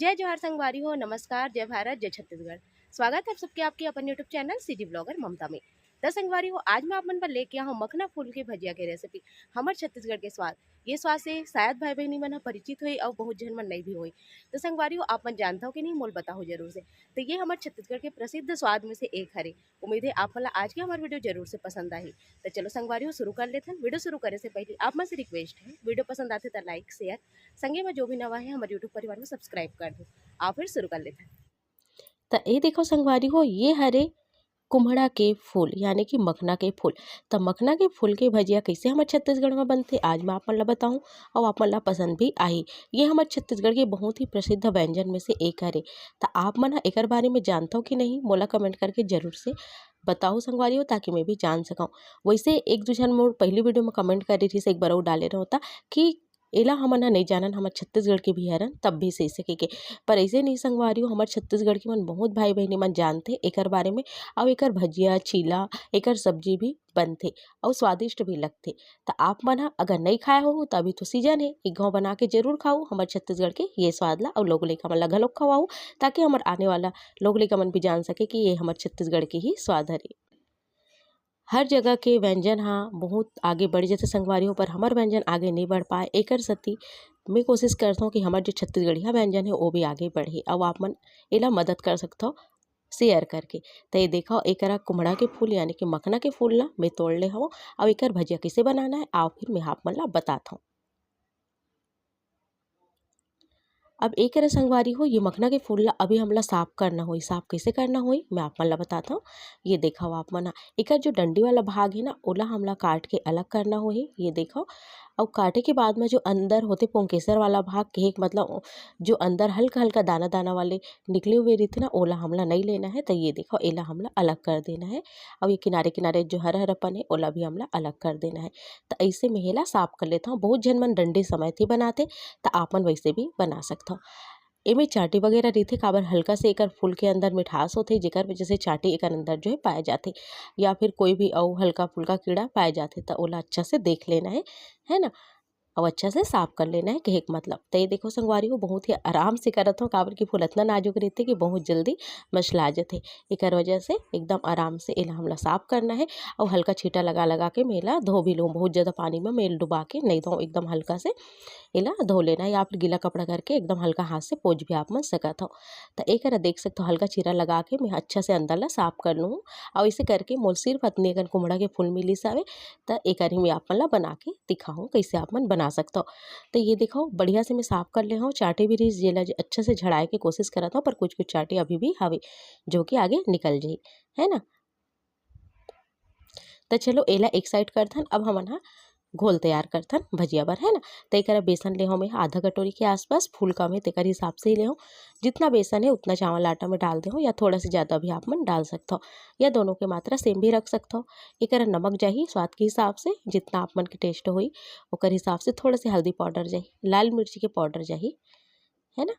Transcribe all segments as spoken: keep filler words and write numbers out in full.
जय जोहार संगवारी हो, नमस्कार, जय भारत, जय छत्तीसगढ़। स्वागत है आप सबके आपके अपन YouTube चैनल सीजी ब्लॉगर ममता में। त संगवारी हो, आज मैं आप मन बर लेके आहूँ मखना फूल के भजिया के रेसिपी। हमर छत्तीसगढ़ के स्वाद, ये स्वाद से शायद भाई बहिनी मन ह परिचित होही अउ बहुत झन मन नइ भी होही। त संगवारी हो, आप मन जानथव कि नहीं, मोला बताहू जरूर से। त ये हमर छत्तीसगढ़ के प्रसिद्ध स्वाद में से एक हरे। उम्मीद है आप मन ला आज के हमर वीडियो जरूर से पसंद आही। त चलो संगवारी हो, शुरू कर लेथन। वीडियो शुरू करे से पहले आप मन से रिक्वेस्ट है, वीडियो पसंद आथे त लाइक, शेयर, संगे में जो भी नवा है हमर YouTube परिवार में सब्सक्राइब कर दो। आप फिर शुरू कर लेथन। त ए देखो संगवारी हो, ये हरे कुम्हड़ा के फूल यानी कि मखना के फूल। त मखना के फूल के भजिया कइसे हमर छत्तीसगढ़ में बनथे, आज मैं आप मन ला बताहूँ अउ आप मन ला पसंद भी आही। ये हमर छत्तीसगढ़ के बहुत ही प्रसिद्ध व्यंजन में से एक हरे। त आप मन ह एकर बारे में जानथव कि नहीं, मोला कमेंट करके जरूर से बताओ संगवारी हो, ताकि मैं भी जान सकूँ। वैसे एक दू झन मोर पहली वीडियो में कमेंट करे रहिस, एक बार अउ डाले रहूँ त कि एला हमन ह नइ जानन, हमर छत्तीसगढ़ के भी हरन, तब भी सही सके के। पर अइसे नहीं संगवारी हो, हमर छत्तीसगढ़ के मन बहुत भाई बहिनी मन जानथे एकर बारे में, अउ एकर भजिया, चीला, एकर सब्जी भी बनथे अउ स्वादिष्ट भी लगथे। त आप मन ह अगर नइ खाए हो त अभी तो सीजन हे, एक घाव बना के जरूर खाओ हमर छत्तीसगढ़ के ये स्वाद ला, अउ लोग लइका मन ला घलोक खवाओ, ताकि हमर आने वाला लोग लइका मन भी जान सके कि ये हमर छत्तीसगढ़ के ही स्वाद हरे। हर जगह के व्यंजन ह बहुत आगे बढ़ जथे संगवारी हो, पर हमर व्यंजन आगे नइ बढ़ पाए। एकर सेती मैं कोशिश करथौं कि हमर जो छत्तीसगढ़िया व्यंजन हे, वो भी आगे बढ़े, अउ आप मन एला मदद कर सकथव शेयर करके। त ये देखव, एकरा कुम्हड़ा के फूल यानी कि मखना के फूल ला मैं तोड़ ले हवं, अउ एकर भजिया कइसे बनाना हे, आओ फिर मैं आप मन ला बताथौं। अब एकरे संगवारी हो, ये मखना के फूल ला अभी हमला साफ करना होही। साफ कइसे करना होही, मैं आप मन ला बताथौं। ये देखव आप मन ह, एकर जो डंडी वाला भाग हे ना, ओला हमला काट के अलग करना होही। ये देखव, अउ काटे के बाद में जो अंदर होथे पोंकेसर वाला भाग, कहे के मतलब जो अंदर हल्का-हल्का दाना-दाना वाले निकले हुए रहिथे ना, ओला हमला नइ लेना हे। त ये देखव, एला हमला अलग कर देना हे। अउ ये किनारे-किनारे जो हरा-हरापन हे, ओला भी हमला अलग कर देना हे। त अइसे में एला साफ कर लेथव। बहुत झन मन डंडी समेत ही बनाथे, त आप मन वइसे भी बना सकथव। एमे चांटी वगैरह रहिथे, काबर हल्का से एकर फूल के अंदर मिठास होथे, जेकर वजह से चांटी एकर अंदर जो है पाए जाथे, या फिर कोई भी अउ हल्का फुल्का कीड़ा पाए जाथे, त ओला अच्छा से देख लेना है, है ना, अउ अच्छा से साफ कर लेना है, कहे के मतलब। त ये देखो संगवारी हो, बहुत ही आराम से करत हो, काबर कि फूल अतना नाजुक रहिथे कि बहुत जल्दी मसला जथे, एकर वजह से एकदम आराम से एला हमला साफ करना है। अउ हल्का छींटा लगा लगा के मैं एला धो भी लूँ, बहुत ज़्यादा पानी में मैं एला डुबा के नहीं धोऊँ, एकदम हल्का से एला धो लेना है, या फिर गीला कपड़ा करके एकदम हल्का हाथ से पोंछ भी आप मन सकत हव। त एकरा देख सकत हव, हल्का चीरा लगा के मैं अच्छा से अंदर ला साफ कर लूँ। अउ इसे करके मोर सिर्फ अतने अकन कुम्हड़ा के फूल मिलिस हवे, त एकर ही मैं आप मन ला बना के दिखाहूँ, कइसे आप मन बना सकत हव। त ये देखव, बढ़िया से मैं साफ कर ले हव, चांटी भी रहिस, जेला ज-, अच्छा से झड़ाए के कोशिश करत हव, पर कुछ-कुछ चांटी अभी भी हवे, जो कि आगे निकल जाही, है ना। त चलो, एला एक साइड करथन। अब हमन ह घोल तैयार करथन भजिया बर, है ना। त एकरा बेसन ले हव मैं आधा कटोरी के आसपास, फूल कम हे तेकर हिसाब से ही ले हव। जितना बेसन हे उतना चावल आटा में डाल दे हव, या थोड़ा सा ज़्यादा भी आप मन डाल सकत हव, या दोनों के मात्रा सेम भी रख सकत हव। एकरा नमक जाही स्वाद के हिसाब से, जितना आप मन के टेस्ट होही ओकर हिसाब से। थोड़ा से हल्दी पाउडर जाही, लाल मिर्ची के पाउडर जाही, है ना।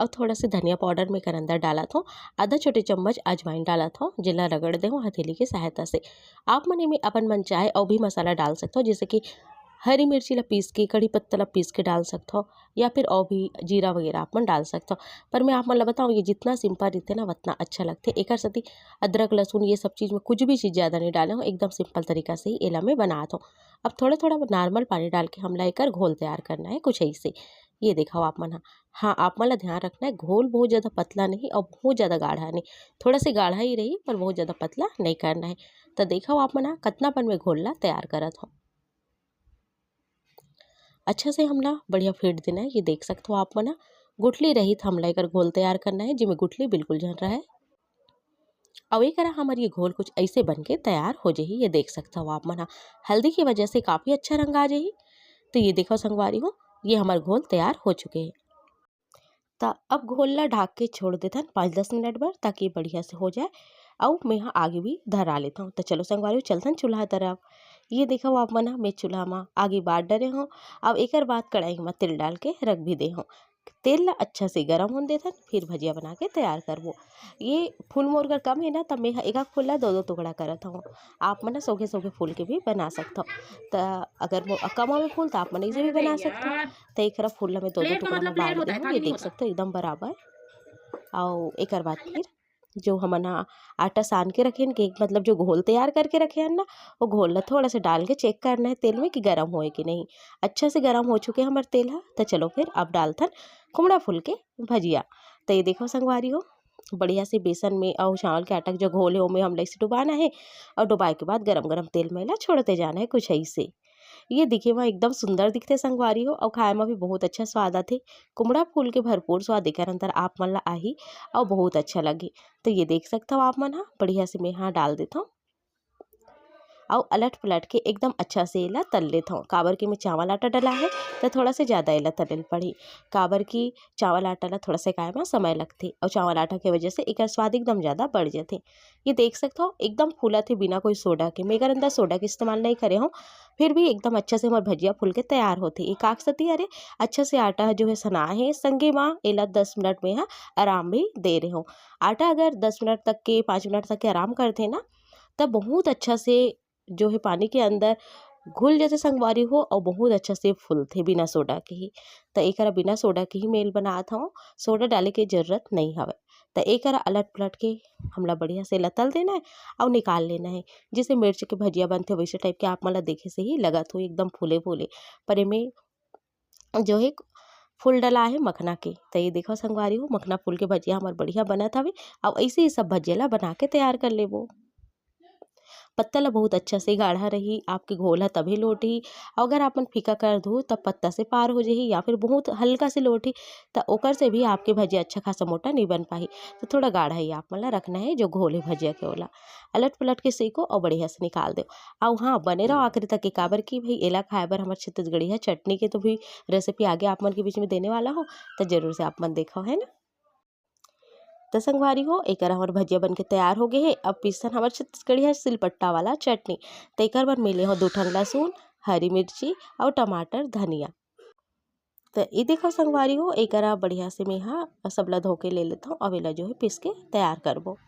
अउ थोड़ा से धनिया पाउडर में एकर अंदर डालत हव, आधा छोटे चम्मच अजवाइन डालत हव, जेला रगड़ दे हव हथेली के सहायता से। आप मन एमे अपन मन चाहे अउ भी मसाला डाल सकत हव, जैसे कि हरी मिर्ची ला पीस के, कड़ी पत्ता ला पीस के डाल सकत हव, या फिर अउ भी जीरा वगैरह आप मन डाल सकत हव। पर मैं आप मन ला बताऊँ, ये जितना सिंपल रहिथे ना, उतना अच्छा लगथे। एकर सेती अदरक, लहसुन, ये सब चीज़ में कुछ भी चीज़ ज़्यादा नहीं डाले हव, एकदम सिंपल तरीका से ही एला मैं बनात हव। अब थोड़ा-थोड़ा नॉर्मल पानी डाल के हमला एकर घोल तैयार करना है कुछ ऐसे। ये देखव आप मन ह, हाँ, आप मन ला ध्यान रखना है, घोल बहुत ज़्यादा पतला नहीं अउ बहुत ज़्यादा गाढ़ा नहीं, थोड़ा से गाढ़ा ही रही, पर बहुत ज़्यादा पतला नहीं करना है। त देखव आप मन ह, कतना पन में घोल ला तैयार करत हव। अच्छा से हमला बढ़िया फेंट देना है। ये देख सकत हव आप मन ह, गुठली रहित हमला एकर घोल तैयार करना है, जेमे गुठली बिल्कुल झन रहय। अउ एकरा हमर ये घोल कुछ ऐसे बन के तैयार हो जाही। ये देख सकत हव आप मन ह, हल्दी के वजह से काफ़ी अच्छा रंग आ जाही। तो ये देखव संगवारी हो, ये हमर घोल तैयार हो चुके हे। त अब घोल ला ढाक के छोड़ देथन पाँच दस मिनट बर, ताकि बढ़िया से हो जाए। अउ मैं ह आगी भी धरा लेथव। त चलो संगवारी हो, चलथन चूल्हा तरफ। ये देखव आप मन ह, मैं चूल्हा म आगी बार डरे हव। अब एकर बाद कढ़ाई म तेल डाल के रख भी दे हव। तेल ला अच्छा से गरम होन देथन, फिर भजिया बना के तैयार करबो। ये फूल मोर कर कम हे ना, त मैं ह एक-एक फूल ला दो-दो टुकड़ा करत हवं। आप मन ह सोखे-सोखे फूल के भी बना सकथव। त अगर मो-, कम हवे फूल, त आप मन ऐसे भी बना सकथव। त एक तरफ फूल ला मैं दो-दो टुकड़ा में बांट दे हवं, ये देख सकथव, एकदम बराबर। अउ एकर बाद फिर जो हमन ह आटा सान के रखे हन, के मतलब जो घोल तैयार करके रखे हन ना, वो घोल ला थोड़ा सा डाल के चेक करना है तेल में कि गरम होए कि नहीं। अच्छा से गरम हो चुके हमर तेल ह, त चलो फिर अब डालथन कुमड़ा फूल के भजिया। त ये देखो संगवारी हो, बढ़िया से बेसन में अउ चावल के आटा के जो घोल है, ओमे हमला इसे डुबाना है अउ डुबाए के बाद गरम-गरम तेल में एला छोड़ते जाना है कुछ ऐसे। ये दिखे म एकदम सुंदर दिखथे संगवारी हो, अउ खाए म भी बहुत अच्छा स्वाद आथे। कुमड़ा फूल के भरपूर स्वाद एकर अंदर आप मन ला आही अउ बहुत अच्छा लगही। तो ये देख सकथव आप मन ह, बढ़िया से मैं हा डाल देथव अउ अलट पलट के एकदम अच्छा से एला तल लेथव। काबर कि मैं चावल आटा डला है, तो थोड़ा से ज़्यादा एला तले ल पड़ही, काबर कि चावल आटा ला थोड़ा सेकाए म समय लगथे अउ चावल आटा के वजह से एकर स्वाद एकदम ज़्यादा बढ़ जथे। ये देख सकथव, एकदम फूलत हे बिना कोई सोडा के। मैं एकर अंदर सोडा के इस्तेमाल नहीं करे हव, फिर भी एकदम अच्छा से हमर भजिया फूल के तैयार होथे। एक आग सती अरे अच्छा से आटा ह जो है सना हे, संगे म एला दस मिनट में ह आराम भी दे रहे हव। आटा अगर दस मिनट तक के, पाँच मिनट तक के आराम करथे ना, तब बहुत अच्छा से जो है पानी के अंदर घुल जथे संगवारी हो, अउ बहुत अच्छा से फूलथे बिना सोडा के ही। त एकरा बिना सोडा के ही मैं एला बनात हव, सोडा डाले के जरूरत नहीं हवय। त एकरा अलट पलट के हमला बढ़िया से एला तल देना है अउ निकाल लेना है। जैसे मिर्च के भजिया बनथे वैसे टाइप के आप मन ला देखे से ही लगत हो एकदम फूले फूले, पर एमे जो है फूल डला है मखना के। त ये देखो संगवारी हो, मखना फूल के भजिया हमर बढ़िया बनत हवे। अब ऐसे ही सब भजिया ला बना के तैयार कर लेबो। पत्ता ला बहुत अच्छा से गाढ़ा रही, आपके घोल ह तभे लोटही। अउ अगर आप मन फीका कर दो तब पत्ता से पार हो जाही, या फिर बहुत हल्का से लोटही, त ओकर से भी आपके भजिया अच्छा खासा मोटा नहीं बन पाही। तो थोड़ा गाढ़ा ही आप मन ला रखना है, जो घोल है भजिया के, ओला अलट पलट के सेको अउ बढ़िया से निकाल दो। अउ हाँ, बने रहो आखिरी तक के, काबर कि भाई एला खाए बर हमर छत्तीसगढ़िया चटनी के तो भी रेसिपी आगे आप मन के बीच में देने वाला हो, तो जरूर से आप मन देखो, है ना। तो संगवारी हो, एकर हमर भजिया बन के तैयार हो गए है। अब पीसन हमर छत्तीसगढ़िया सिलपट्टा वाला चटनी। तो एकर बर मैं ले हो दू ठन लहसुन, हरी मिर्ची अउ टमाटर, धनिया। तो ये देखो संगवारी हो, एकरा बढ़िया से मैं हा सब ला धो के ले लेथव। अब एला जो है पीस के तैयार करबो।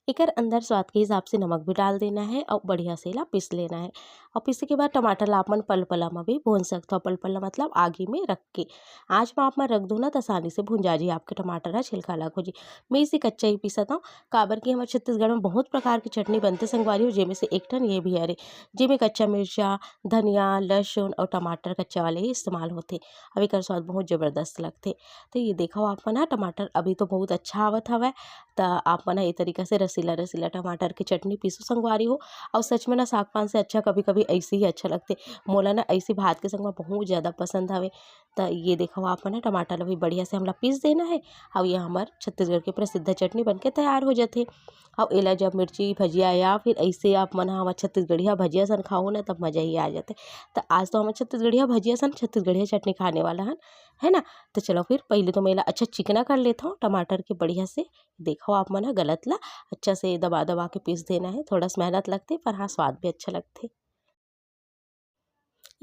एकर अंदर स्वाद के हिसाब से नमक भी डाल देना है अउ बढ़िया से एला पीस लेना है। अउ पीसे के बाद टमाटर ला आप मन पलपला म भी भून सकथव। पलपला मतलब आगी में रख के, आँच म आप मन रख दो ना, त आसानी से भुंजा जी आपके टमाटर ह, छिलका अलग हो जी। मैं इसे कच्चा ही पीसत हव, काबर कि हमर छत्तीसगढ़ में बहुत प्रकार के चटनी बनथे संगवारी हो, जेमे से एक ठन ये भी हरे, जेमे कच्चा मिर्चा, धनिया, लहसुन अउ टमाटर कच्चा वाले ही इस्तेमाल होथे। अब एकर स्वाद बहुत जबरदस्त लगथे। तो ये देखो आप मन ह, टमाटर अभी तो बहुत अच्छा आवत हवय, त आप मन ह ए तरीका से रसीला रसीला टमाटर के चटनी पीसो संगवारी हो। अउ सच में ना, साग पान से अच्छा कभी कभी ऐसे ही अच्छा लगथे। मोला ना ऐसे भात के संग म बहुत ज़्यादा पसंद हवे। त ये देखो आप मन ह, टमाटर ला भी बढ़िया से हमला पीस देना है। अउ ये हमर छत्तीसगढ़ के प्रसिद्ध चटनी बन के तैयार हो जाथे। अउ एला जब मिर्ची भजिया या फिर ऐसे आप मन ह हमर छत्तीसगढ़िया भजिया सन खाओ ना, तब मज़ा ही आ जाथे। त आज तो हमर छत्तीसगढ़िया भजिया सन छत्तीसगढ़िया चटनी खाने वाला हन, है ना। तो चलो फिर पहले तो मैं एला अच्छा चिकना कर लेथव टमाटर के बढ़िया से। देखो आप मन ह, गलत ला अच्छा से दबा दबा के पीस देना है। थोड़ा सा मेहनत लगथे, पर हाँ, स्वाद भी अच्छा लगथे।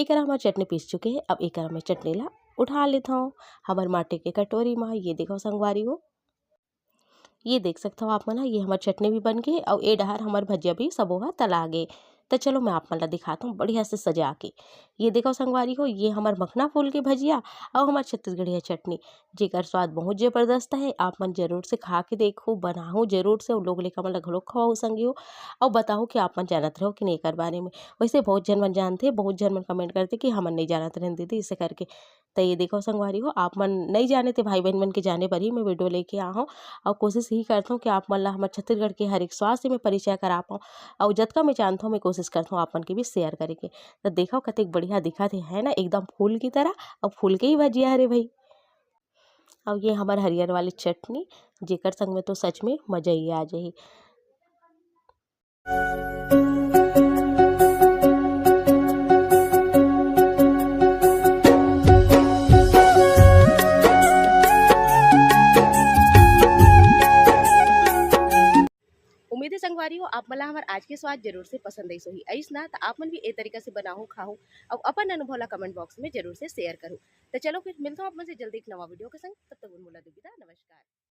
एकरा हमर चटनी पीस चुके हे। अब एकरा मैं चटनी ला उठा लेथव हमर माटी के कटोरी म। ये देखो संगवारी हो, ये देख सकथव आप मन ह, ये हमर चटनी भी बन गे अउ ए डहार हमर भजिया भी सबो ह तला गे। त चलो मैं आप मन ला दिखात हव बढ़िया से सजा के। ये देखो संगवारी हो, ये हमर मखना फूल के भजिया अउ हमर छत्तीसगढ़िया चटनी, जेकर स्वाद बहुत जबरदस्त हे। आप मन जरूर से खा के देखो, बनाओ जरूर से, अउ लोग लइका मन ला घलो खवाओ संगी हो, अउ बताओ कि आप मन जानत रहो कि नहीं एकर बारे में। वैसे बहुत झन मन जानथे, बहुत झन मन कमेंट करथे कि हमन नहीं जानत रहेन दीदी, इसे करके। त ये देखो संगवारी हो, आप मन नहीं जाने थे, भाई बहन मन के जाने बर ही मैं वीडियो लेके आ हव। अउ कोशिश ही करथव कि आप मन ला हमर छत्तीसगढ़ के हर एक स्वाद से मैं परिचय करा पाऊँ। अउ जतका मैं जानथव, मैं कोशिश करथव आप मन के भी शेयर करे के। त देखो कतेक बढ़िया दिखत हे, है ना, एकदम फूल की तरह। अउ फूल के ही भजिया हरे भाई। अउ ये हमर हरियर वाली चटनी, जेकर संग में तो सच में मजा ही आ जाही। उम्मीद है संगवारी हो, आप मन ला हमर आज के स्वाद जरूर से पसंद आइस होही। आइस ना, त आप मन भी ए तरीका से बनाहू, खाहू, अउ अपन अनुभव ला comment box में जरूर से share करहू। त चलो फिर मिलथों आप मन से जल्दी एक नवा video के संग। तब तक उन मोला दो विदा, नमस्कार।